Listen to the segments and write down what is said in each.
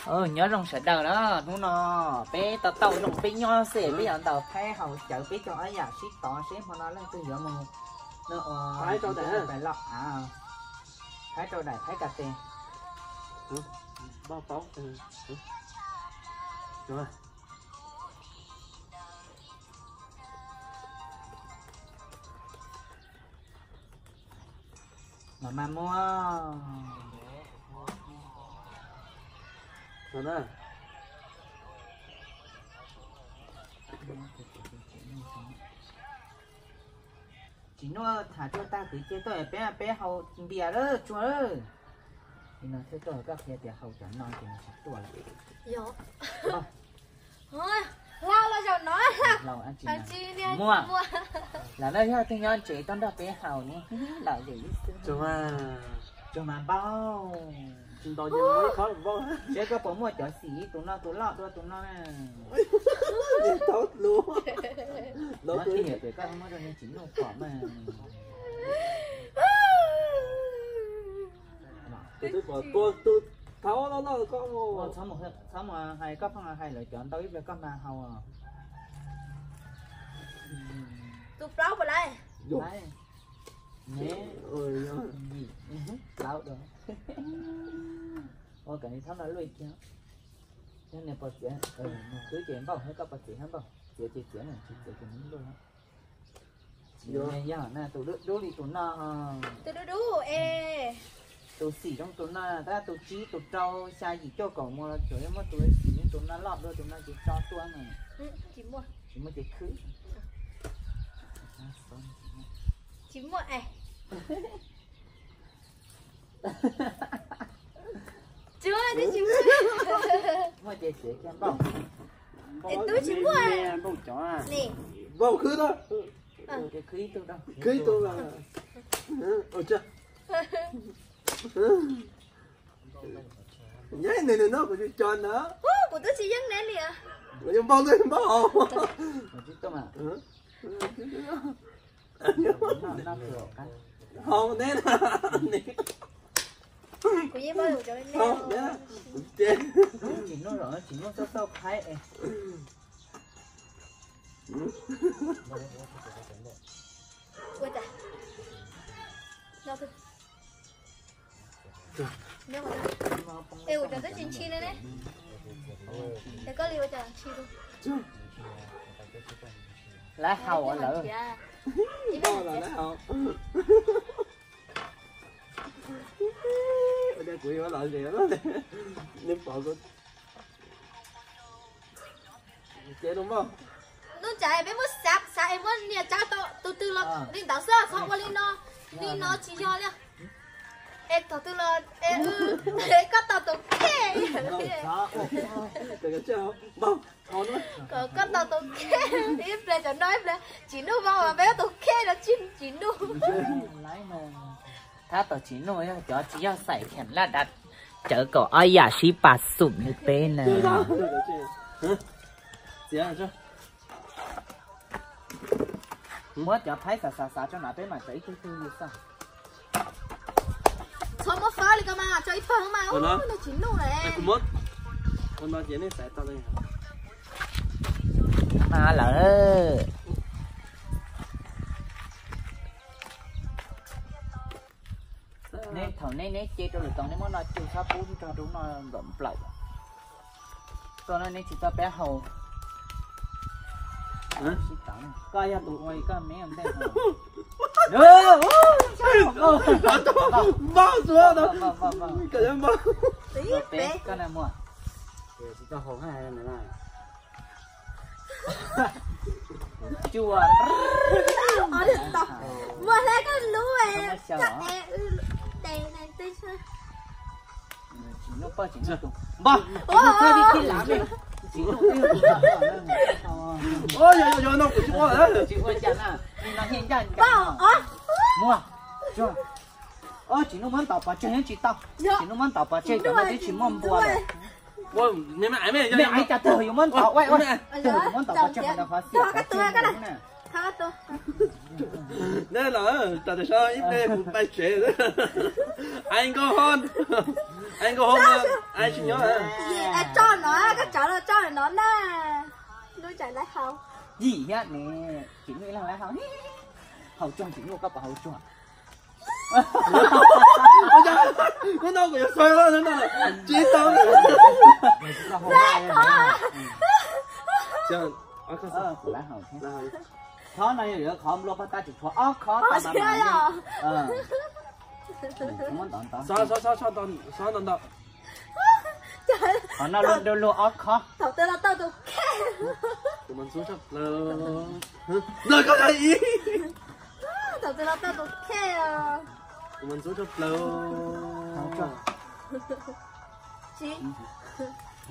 Nyob zoo sawv daws na, hnub no peb tau tau zoo peb nyob xwb, peb yuav ntaus phaib haus cawv peb cov ob yam sib tov seb hmo no leej twg yuav mus no ua pais loj av, phaib rau daim phaib kas tes. Los mas muaj. Tsis Nuj tham tsuag tag kwv cia tuaj peb, peb haus npias lawm tsuag. Li no thiaj tuaj, koj qhia tias haus cov no ces nws tsis tuaj lawm. Hla los zaum no. Muaj. Lam laj yog twg nyob tsev tuaj nrog peb haus ne, lam lwm ib xwb. Tsuag mas npau. Seb koj puas muaj cov xim ib tus no tus loj dua tus no na. Muab tiag tias koj muab rau niag Tsis Nuj pom mas. Thaum no no koj txhob mus hais, koj pheej hais lawv cov ntau ib pliag koj mas haus. Tus plaub puas laiv? Laiv. Ne, yim, plaub do. Ua kom nws thaub no luaj kiag. Yog niag pos txiav, nws khwb ces npauj, thiab koj pos txiav thiab npauj, txiav ces txiav na, tsis txiav ces nws luaj. Tsis yog na, tus dub dub li tus no. Tus dub dub es. Tus xim zoo tus no, tab tus tsib tus rau xya yim cuaj kaum mus los tsuas yog muaj tus xim zoo tus no loj dua tus no ces tso tuaj na. Tsis muaj ces khwb. Tsis muaj es. Tsuag, tsis muaj. Muaj ces txiav kiag npauj. Es tub tsis muaj. Npauj khwb tau. Khwb ib tug rau. Khwb ib tug. Nyob nws nws no kuv tsis co ntawd. Kuv twb tsis yeej neb li. Kuv yeej npauj twb npauj. Haus neb na. Kuv yeej npauj kuv cov me me. Tsis nuj, tsis nuj txoj txoj khaib es. Ua cas no twg? Es ua cas twb tsis ntshis li ne? Es koj li ua cas ntshis li? Lawv haus lawm. Kuv yuav los ze, neb pom kuv. Ntuj tsam peb muab xav xav es muab nias tsa tau tus twg los li ntawd xwb, txhob ua li no. Li no tsis yog li. Es thaum twg los es koj tau tus khej. Kom koj tau tus khej ib pliag, cov no ib pliag, Tsis Nuj vau peb tus khej no tsis Tsis Nuj. Thab tau Tsis Nuj yog cov tsis yog xaim kheem laj dav cawv kom ob yam sib pas xum li peb na. Muab cov phaib xav xav xav tso na peb mam tso ib tug tug li xwb. Txhob muab fawb li ko mas, tso ib pawg mas, ub, nws tsis nuj lawm. Mas lawm. Neb thaum neb neb ce rau lwm tus neb muab no cug txhob pub nrog rau no nplaum nplaum. Koj no neb tsis tau peb haus. Koj yog tus ua koj me ntej. Npauj xwb, koj yuav npauj. Peb koj na muaj. Tsis tau haus. Cua. Muaj hlab koj lub, koj es tes na twb. Npauj. Tsis ua cas na. Muaj. Tsis nuj muab ntaus pov tseg yeej tsis tau. Tsis nuj muab ntaus pov tseg cov no twb tsis muaj npua lawm. Me aiv cas twg yuav muab ntaus, muab ntaus pov tseg qhov xwb. Neb los, tas tam sim no ib pliag kuv pais tsev. Ai nkauj hos, ai nkauj hos mas ai tsis nyob. Tso no, koj tso los tso no na. Lub tseem lawv haus. Yim thiab ne, tsis muaj ib leeg lawv haus. Haus tsuag tsis muaj, koj puas haus tsuag? Hnub no kuv yuav xav los hnub no tsis tau. Qhov no yog yuav qhov nplua paj tab tsis tshuav ob qhov tau mas. Muab ntov ntov, xob ntov ntov. Qhov no luag luag ob qhov. Thaum twg los tau tus khe. Kuv mas ntxub tshaj plaws. Noj koj ib. Thaum twg los tau tus khe. Kuv mas ntxub tshaj plaws. Tsis.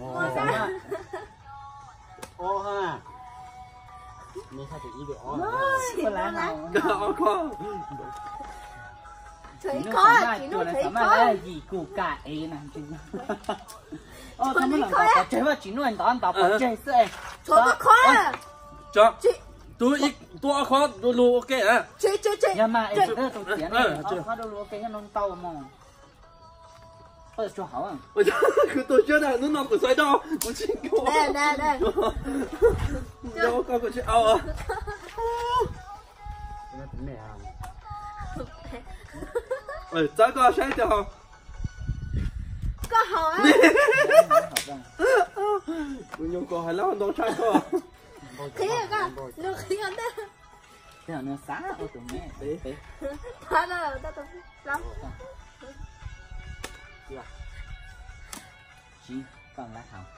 Ob ha. Ob qhov. Tshuav ib qhov, tsis noj tshuav ib qhov. Yim kuv kam ev na. Tshuav ib qhov. Pov tseg, tsis noj ntov ntov pov tseg xwb. Tshuav koj qhov. Tus, tus ob qhov du lug ua ke na. Yog mas es tus txiav ne, ob qhov du lug ua ke nyob no ntau mos. Kuv tus siab na, hnub no kuv xav doj, kuv tsis kho. Yog koj kuv tsis au. Txawb koj saib tias haus. Koj haus. Kuv nyuam qhuav hais lab ntau tshaj koj. Qhib koj, nws qhib ua ntej. Tej zaum nws xav ua tus me. Tsis, koj lab haus.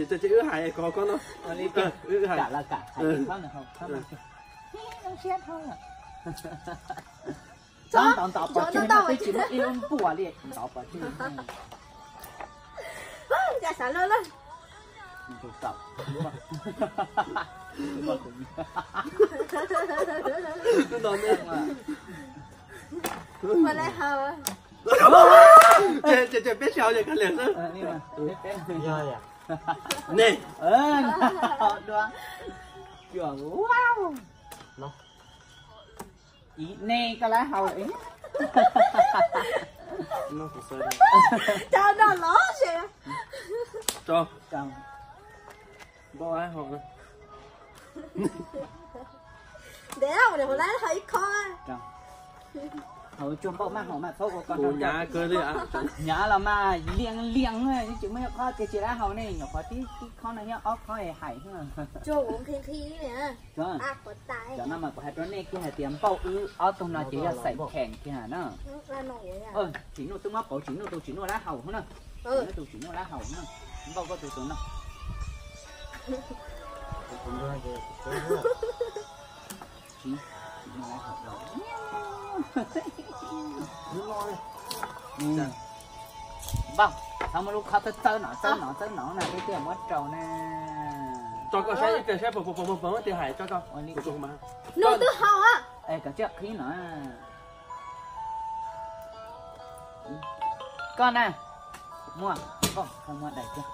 Ces wb hais ko koj no. Wb hais. Kam los kam, hais koj no haus, koj no siab dhau lawm. Txhob ntov ntov pov tseg no, twb tsis muaj ib lub npuas li, ntov pov tseg. Ua xav lawm lawm. Ua lawm haus. Ces, ces peb sib haus ces kawg liam xwb. Ne. Ib ne koj lab haus. Cov no lov xwb. Npauj lab haus. Ntev lawm, lab haus ib qho. Haus tsuag npauj maj haus mas txhob ua ko nrog nyav kawg li. Nyav los mas liam liam, tsis muaj ib qho tiag, tsis lab haus ne, nyuam qhuav tib tib qho no nyob ob qho hais. Cov no mas kuv hais rau nej kiag hais tias npauj wb ob tug no ces yog xaim kheem kiag na. Tsim Nuj twb muab pauv, Tsim Nuj tus Tsim Nuj lab haus na. Tus Tsim Nuj lab haus na. Npauj koj tus tus no. Npauj, txhob muab lub khob txawb txawb no txawb no txawb no na, twb tias muab rau na. Tso koj saib ib pliag saib puas puas puas puas tias hais tso koj. Nws twb haus. Es kom tsiaj qhib no. Koj na, muaj, muaj dais kiag.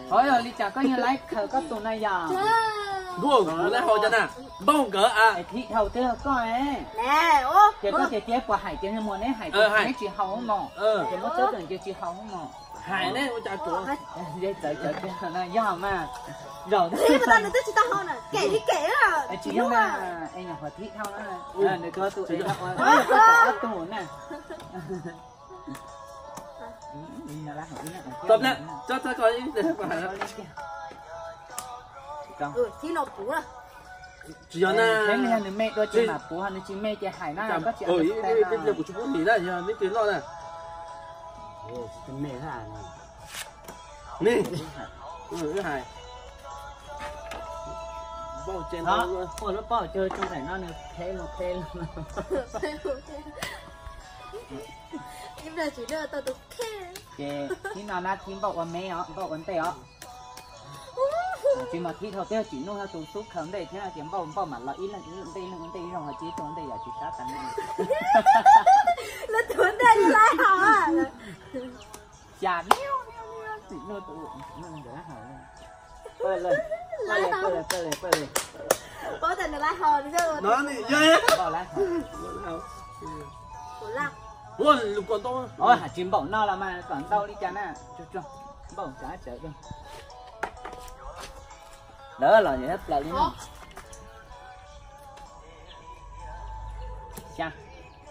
Qhov yog li cas koj yeej laib khaws koj tus na yom? Npauj, kuv laib haus cov na. Npauj nkawd a. Thib dhau twg koj e. Ces koj tias tias puas hais tias muag neb hais tias neb tsis haus mos. Ces muab txawb tus ces tsis haus mos. Hais ne ua cas tuav. Yog mas. Zaum twb tsis tau haus na, kem li kem. Tsis yog na, es nyuam qhuav thib dhau na. Nws tuav tus es ob tug na. Tso tso koj ib. Tsis yog na. Nws me dua ces mam puv, nws tsis me ces hais na. Kuv tsis pub nim na, yog neb tig loj na. Ni, wb hais. Ua lub pob cog tsooj ntawm no nws phem mus phem los. Ces thib no na, thib npauj ua me os, npauj ua ntej os. Tsis mas thib dhau twb yog Tsim Nuj yog tus xub khaws ntej thiab no ces npauj npauj mam los ib leeg ib ntej ib leeg ua ntej ib zaug ho cia ib tug ntej yam tsis sab tas ne. Lawv tus ntej laib haus. Xya liab liab. Tsis npaum no los mas kom ntau li cas na. Npaum tsawv tsawv. Lawv los plaws li no. Xya,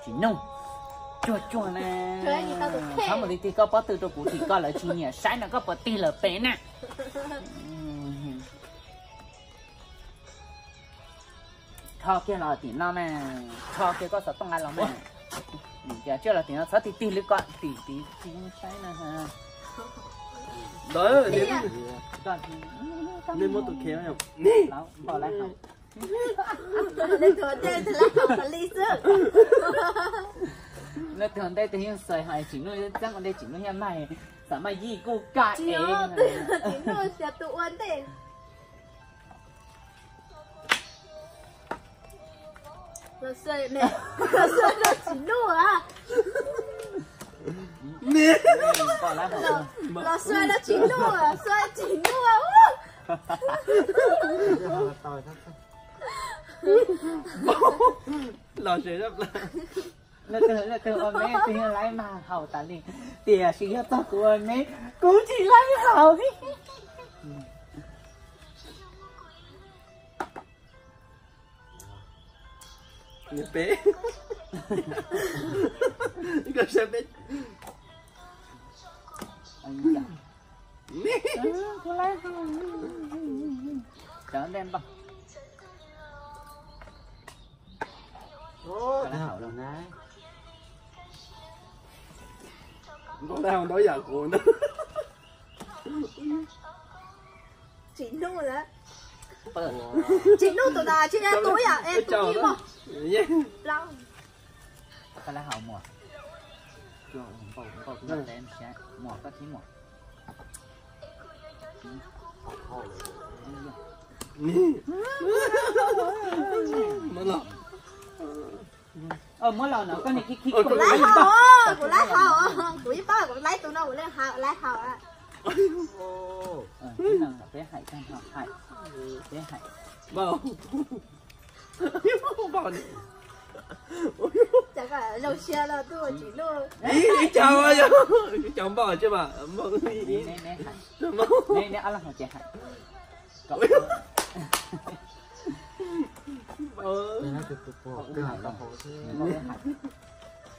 tsis nug. Cuag cuag na. Txhob mus tig tig koj pob tw rau kuv tim koj lawv tsis nyiam saib no koj puas tig lawm pem na. Rho kiag los tim no mas, rho kiag koj xov tooj nqa los mas. Cia tsiaj los tim no txhob tig tig li koj tim tim tsis saib no. Koj nej muab tus khe npau lawv haus. Leej twg ua ntej tus yeej xwb. Leej twg ua ntej tus yeej xwb hais tsim nuj txeeb ua ntej tsim nuj yeej mag, xam maj yij kuj kaj es. Tsim nuj xyov tus ua ntej. Los xua, los xua rau tsim nuj a. Los xua rau tsim nuj, xua tsim nuj. Los leej twg, leej twg ua me twg yeej laib mag haus tas li, tiam sis yog txog kuv ua me, kuv tsis laib haus. Peb, koj saib peb. Cov ntej npau. Npau dab hau ntau yam kuv ntag. Tsim nuj lawm. Tsim nuj tus no tsis yog tus yam es tus ib mos. Koj lab hau muam. Muam koj thib muam. Muab los no koj niag khib khib. Kuv lab hau, kuv lab hau, kuv ib pab kuv lab tus no kuv lab hau. Peb hais, peb hais. Ib co, ib co npau tsis mas.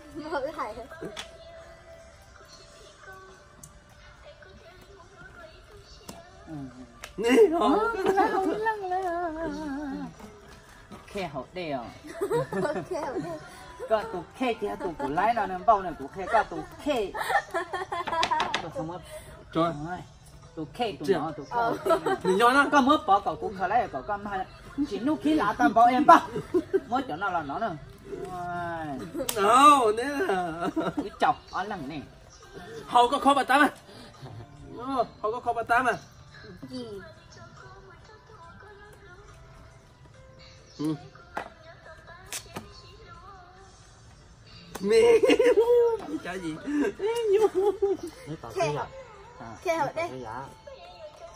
Neb ob leeg ces hais. Khe haus dej os. Koj tus khe ces yog tus kuv laib no nws npau nws kuv khe koj tus khe. Tus khe tus no tus koj. Koj muab pov kom kuv khaws laib kom koj mag. Tsim nuj khib lav tag npaum es npau. Muab cov no los no na. Ib caum ob leeg ne. Haus koj khob pas tab mas. Haus koj khob pas tab mas. Khe haum dej.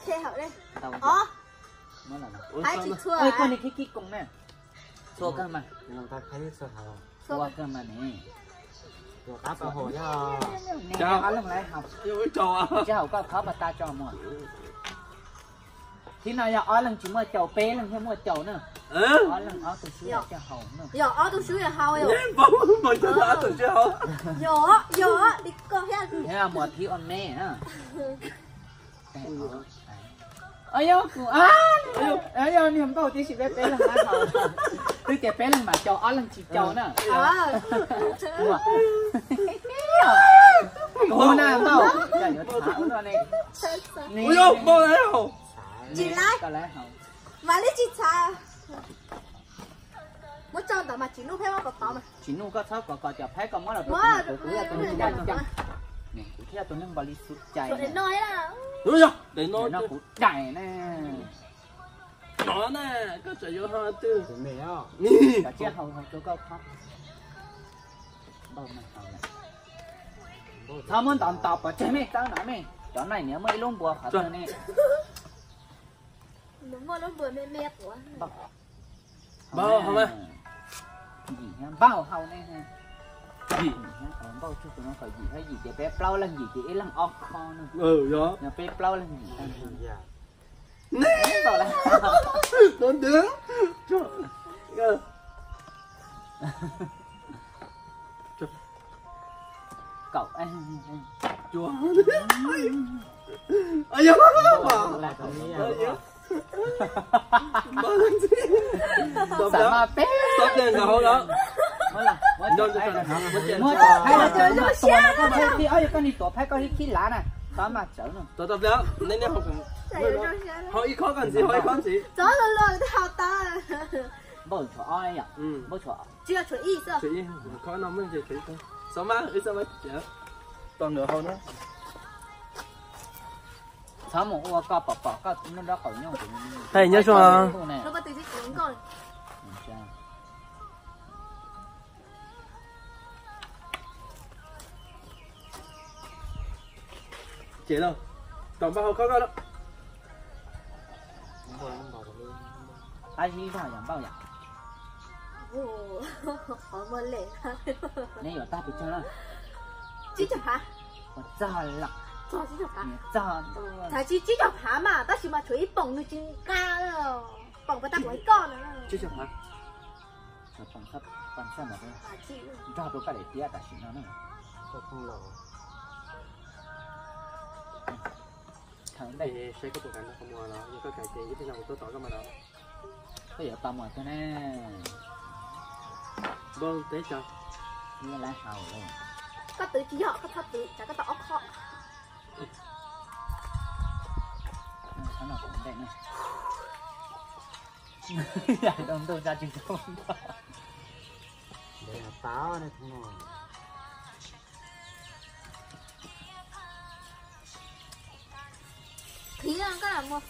Khe haum dej. Ob. Hais tsis txhua. Koj niag khib khib koos na. Txhua kawg mas. Txhua kawg mas ne. Ob leeg laib haus. Tsis haum koj khob pas tab tso mus. Thib no yog ob leeg tsis muaj caum, peb leeg thiaj muaj caum na. Ob leeg ob tug swb yog haus na. Yog ob tug swb yog haus. Yog, yog, li koj thiab. Muam thib ua me na. Yog kuv, yog niag npau tib si peb peb leeg laib haus. Twb tias peb leeg mam caum ob leeg tsis caum na. Kuv na npau. Tsis laib. Mam li tsis txhav. Muab tso ntawd mas tsis nuj peb muab kom tod mas. Tsis nuj koj txhob kov kov cov phaib koj muab los rau kuv, kuv thiaj tus neeg npau li xu cai. Kuv daim na. No na, koj tsam yuav ho twg. Cov tsiaj haus haus rau koj khob. Txhob muab ntos ntos pov tseg mej tawb no mej. Cov no nws muaj ib lub npua qhov twg ne? Npau hau mas. Yim thiab npau hau ne. Yim. Npau tsuag tus no kom yim thiab, yim ces peb plaub leeg yim ces ib leeg ob kho no. Yog peb plaub leeg yim. Kaum. Xav mas peb. Muab cov phaib no, koj niag tuav phaib koj khib lav na, xav mas tsawv no. Ho ib khob koj ntxiv, ho ib khob ntxiv. Npauj tshuav ob yom. Npauj tshuav. Khob no muaj ces tshuav ib khob. Xav mas, ib xav mas, tos nws hau na. Txhob mus ua koj pom pom koj nub nrob qaum nyooj. Hais nyob zoo. Ces los, tom npauj hau khob koj los. Qab zib zog yog npauj yom. Neb yuav tag pes tsawg na? Tsib caug phav. Ua txog lawm. Txog tsib caug phav. Txog tsib caug phav mas tab sis mas tshuav ib poom nws tsis nqa, poom pas tag kuv hais koj na. Tsib caug phav. Poom txhaj mas nrog rau koj daim tiab tam sim no na. Saib koj puas kam nrog kuv mus los yog koj kam ces ib pliag no kuv tuaj tos koj mas no. Koj yuav tau mus kawg ne. Npauj teb tso. Lawv hau lawm. Koj twv tsis yog, koj txhob twv, tsam koj tau ob khob. Tau ntuj tsa tsis tau. Qhiv koj lam mus.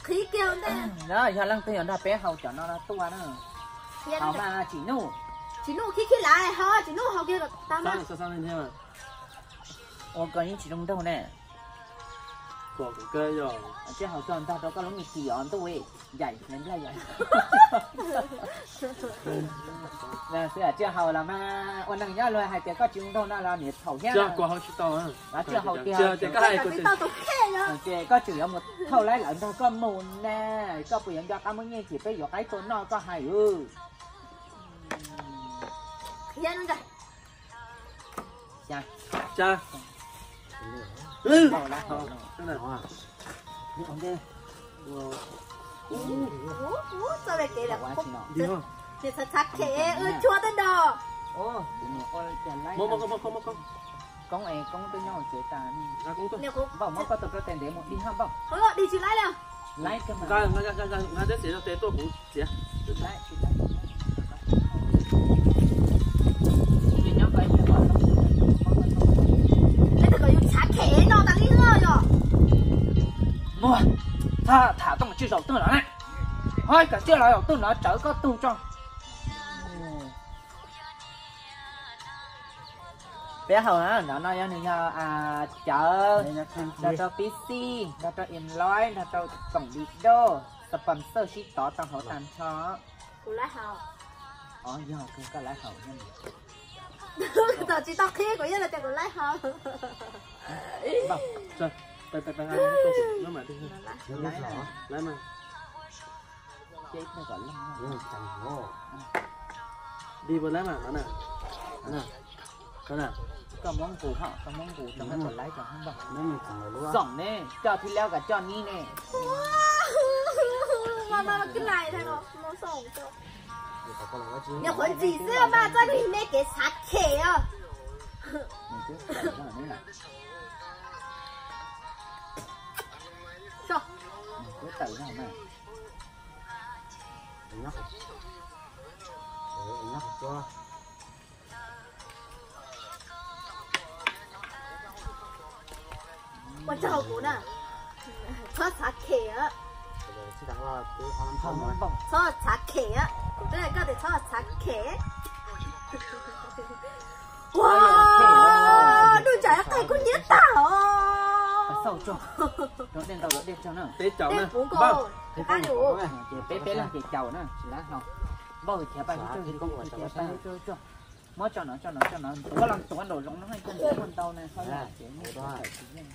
Qhiv kiag ua ntej. Yog leej twg yuav nrog peb haus cov no tuaj na. Haus mas Tsim Nuj. Tsim Nuj khib khib lav ho, Tsim Nuj haus kiag kom tag mas. Ua koj yeej tsis zoo nraug ne. Tsiaj haus txog ntag rau koj lub me kis os ntuj, ncaim nplaj yam. Xwb tsiaj haus los mas ua neeg nyob luag hais tias koj tsis zoo nraug no los niam txhaum thiab. Tsiaj haus tiag. Ces koj tseem yuav mus thauj laib lawv nrog koj mus na, koj puas yuav nco qab muab nyiaj ces peb yuav qaib tua noj koj hais. Txawj kev lawm, txhav txhav khem, wb tshuab tej nrog. Koob es koob twb nyob hauv tsev tas. Npauj, muab koj tus koj tes ntev mus dig hab npauj. Dig tsis laib li. Nqa teb txiav rau tes tuaj kuv txiav. Peb tau kom yus txhav khem no tas li no yom. Muab, tham tham tau mus tsis zaum twg los na. Hos kom txij los zaum twg no tsawv koj tug tso. Peb haus na, nov no yog nws yog cawv, nrog rau pib xij, nrog rau in loib, nrog rau tsoom video, sponsor sib tov tau hauv tag nrho. Kuv laib haus. Os, yog koj laib haus. Thaum tsis tau qhib kuv yeej los tias kuv laib haus. Koj muab nqus hos, koj muab nqus rau koj laib rau hauv npauj. Xoom ne, coj thib laub kom coj nib ne. Nyuam qhuav ntxim xwb mas txoj li nej kev txhav khem os. Ua tsaug kuv na, txhob txhav khem, txhob txhav khem, kuv twb hais koj tias txhob txhav khem. Ua, Xauj tso, rau dej ntau los dej tso na. Peb caum na. Ces peb peb leeg ces caum na, tsis lav hlo. Npauj thiab paj tso, muab tso no, tso no, tso no, tuav los tuav nraum zoov no, coj ntawd muaj ntau na, hauj lwm ces muaj tsis yeej.